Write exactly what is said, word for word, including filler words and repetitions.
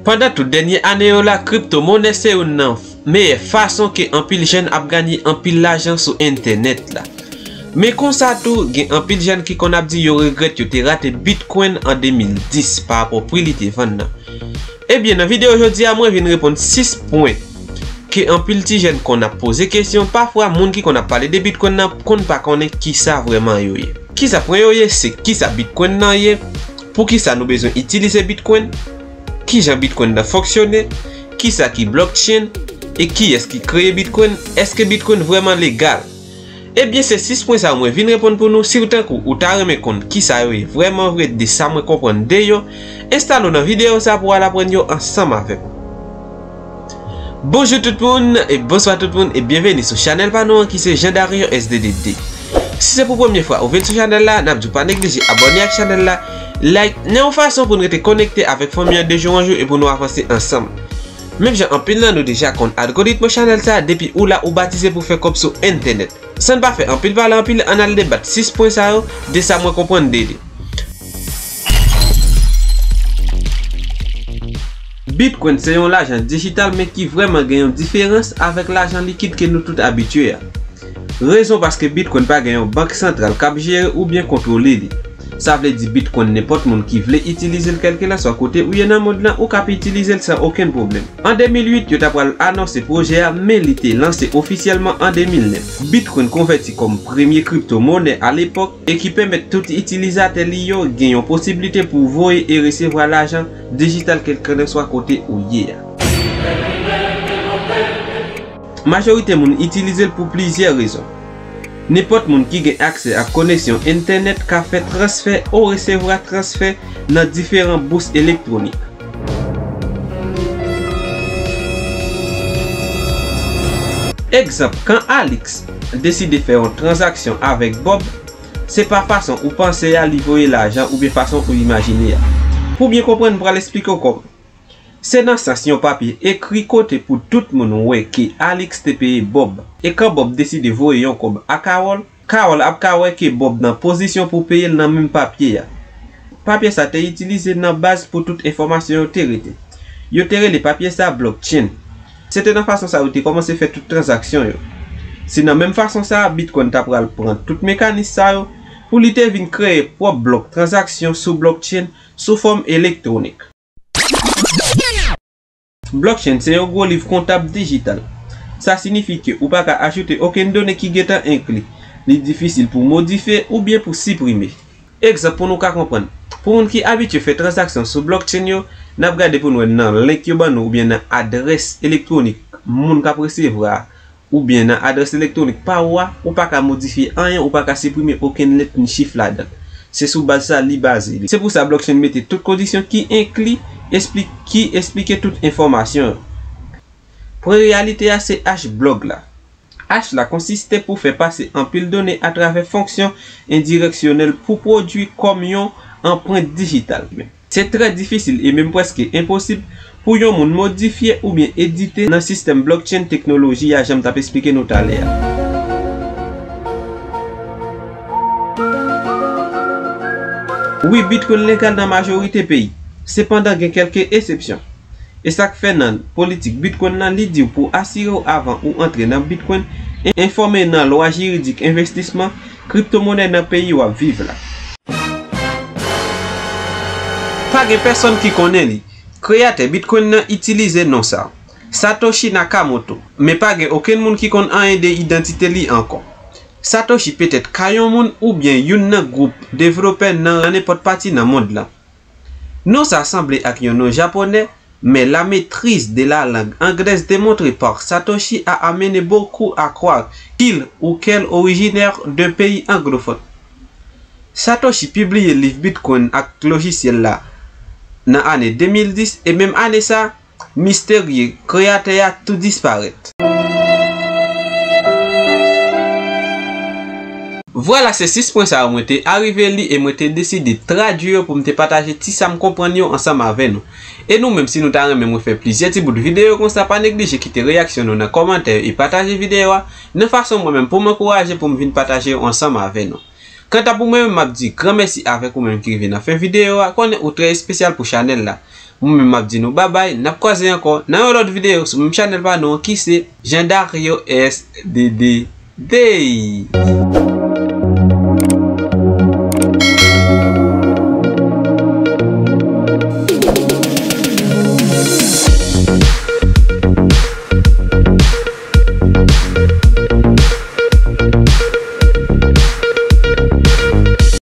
Pandan tout dènye ane yo la, kriptomonè se youn nan meyè fason ke anpil jèn ap ganye anpil lajan sou entènèt la. Men konsa tou, gen anpil jèn ki konn ap di yo regrèt yo te rate Bitcoin an de mil dis pa rapò pri li te vann nan. Ebyen, nan videyo jodi a, mwen vin reponn sis pwen ke anpil ti jèn konn ap poze kesyon, pafwa moun ki konn ap pale de Bitcoin nan konn pa konnen kisa vrèman yo ye. Kisa pwen yo ye, se kisa Bitcoin nan ye, poukisa nou bezwen itilize Bitcoin, kijan Bitcoin nan fonksyone, kisa ki blockchain, e kiyès ki kreye Bitcoin, èske Bitcoin vrèman legal? Ebyen, se sis pwen sa yo mwen vin reponn pou nou. Si w tankou ou ta renmen konn kisa yo ye vrèman vre de sa mwen konprann de yo, enstale w nan videyo sa pou w al aprann yo ansanm avè m. Bonjou tout moun, e bonswa tout moun, e byenveni sou chanèl pa nou an ki se Jean Darion S D D D. Si se pou premye fwa ou vin sou chanèl la, n ap di w pa neglije abòne ak chanèl la, like, nan yon fason pou n rete konekte avèk fanmi an de jou an jou e pou nou avanse ansanm. Menm jan anpil nan nou deja konn algoritm chanèl sa, depi ou la ou batize pou fè kòb sou entènèt. San n pa fè anpil pale anpil, ann al debat sis pwen sa yo, de sa mwen konprann de li. Bitcoin se yon lajan dijital men ki vrèman gen yon diferans avèk lajan likid ke nou tout abitye a. Rezon paske Bitcoin pa gen yon bank santral k ap jere oubyen kontwole li. Sa vle di Bitcoin nenpòt moun ki vle itilize l kèlkelanswa kote ou ye nan mond lan ou kab itilize l san okenn pwoblèm. An de mil uit, yo ta pral anonse pwojè a, men li te lanse ofisyèlman an de mil nèf. Bitcoin konvèti kòm premye kriptomonè alepòk e ki pèmèt tout itilizatè li yo gen yon posiblite pou voye e resevwa lajan dijital kèlkelanswa kote ou ye a. Majorite moun itilize l pou plizyè rezon. Nenpòt moun ki gen aksè ak koneksyon entènèt ka fè transfè ou resevwa transfè nan diferan bous elektwonik. Egzanp, kan Alix deside fè yon tranzaksyon avèk Bob, se pa fason ou panse a li voye lajan oubyen fason ou imajine a. Pou byen konprann, m pral esplike w kòman. Se nan sans yon papye ekri kote pou tout moun wè ke Alix te peye Bob. E kan Bob deside voye yon kòb a Carol, Carol ap ka wè ke Bob nan pozisyon pou peye l nan menm papye a. Papye sa te itilize nan baz pou tout enfòmasyon yo te rete. Yo te rele papye sa blockchain. Se te nan fason sa yo te kòmanse fè tout tranzaksyon yo. Se nan menm fason sa Bitcoin ta pral pran tout mekanis sa yo pou li te vin kreye pwòp blòk tranzaksyon sou blockchain sou fòm elektwonik. Blockchain se yon gwo liv kontab dijital. Sa siyifi ke ou pa ka ajoute okenn done ki gentan enkli. Li difisil pou modifye oubyen pou siprime. Egzanp pou nou ka konprann. Pou moun ki abitye fè tranzaksyon sou blockchain yo, n ap gade pou n wè nan link yo ban nou oubyen nan adrès elektwonik moun k ap resevwa a, oubyen nan adrès elektwonik pa ou a, ou pa ka modifye anyen, ou pa ka siprime okenn lèt ni chif ladan. Se sou baz sa li baze li. Se pou sa blockchain mete tout kondisyon ki enkli, espli-, ki esplike tout enfòmasyon yo. Pwen reyalite a se hash blòk la. Hash la konsiste pou fè pase anpil done atravè fonksyon endireksyonèl pou pwodui kòm yon anprent dijital. Se trè difisil e menm prèske enposib pou yon moun modifye oubyen edite nan sistèm blockchain teknoloji a jan m t ap esplike nou talè a. Wi, Bitcoin legal nan majorite peyi. Sepandan, gen kèlke eksepsyon. E sa k fè nan politik Bitcoin nan, li di w pou asire w avan ou antre nan Bitcoin, en-, enfòme nan lwa jiridik envestisman kriptomonè nan peyi w ap viv la. Pa gen pèsonn ki konnen li. Kreyatè Bitcoin nan itilize non sa, Satoshi Nakamoto, men pa gen okenn moun ki konn anyen de idantite li ankò. Satoshi petèt ka yon moun oubyen youn nan gwoup devlopè nan nenpòt pati nan mond lan. Non sa sanble ak yon non japonè, mais la maîtrise de la langue anglaise démontrée par Satoshi a amené beaucoup à croire qu'il ou qu'elle originaire d'un pays anglophone. Satoshi pibliye liv Bitcoin ak lojisyèl la nan ane de mil dis e menm ane sa, misterye kreyatè a tou disparèt. Vwala, se sis pwen sa yo mwen te arive li e mwen te deside tradui yo pou m te pataje ti sa m konprann yo ansanm avè nou. E nou menm, si nou ta renmen mwen fè plizyè ti bout videyo konsa, pa neglije kite reyaksyon nou nan kòmantè yo e pataje videyo a, nan fason mwen menm pou m ankouraje pou m vin pataje yo ansanm avè nou. Kanta pou mwen menm, m ap di granmèsi avèk ou menm ki rive nan fen videyo a, konnen ou trè espesyal pou chanèl la. Mwen menm m ap di nou babay, n ap kwaze ankò nan yon lòt videyo sou menm chanèl pa nou an ki se Jean Dario S D D Day.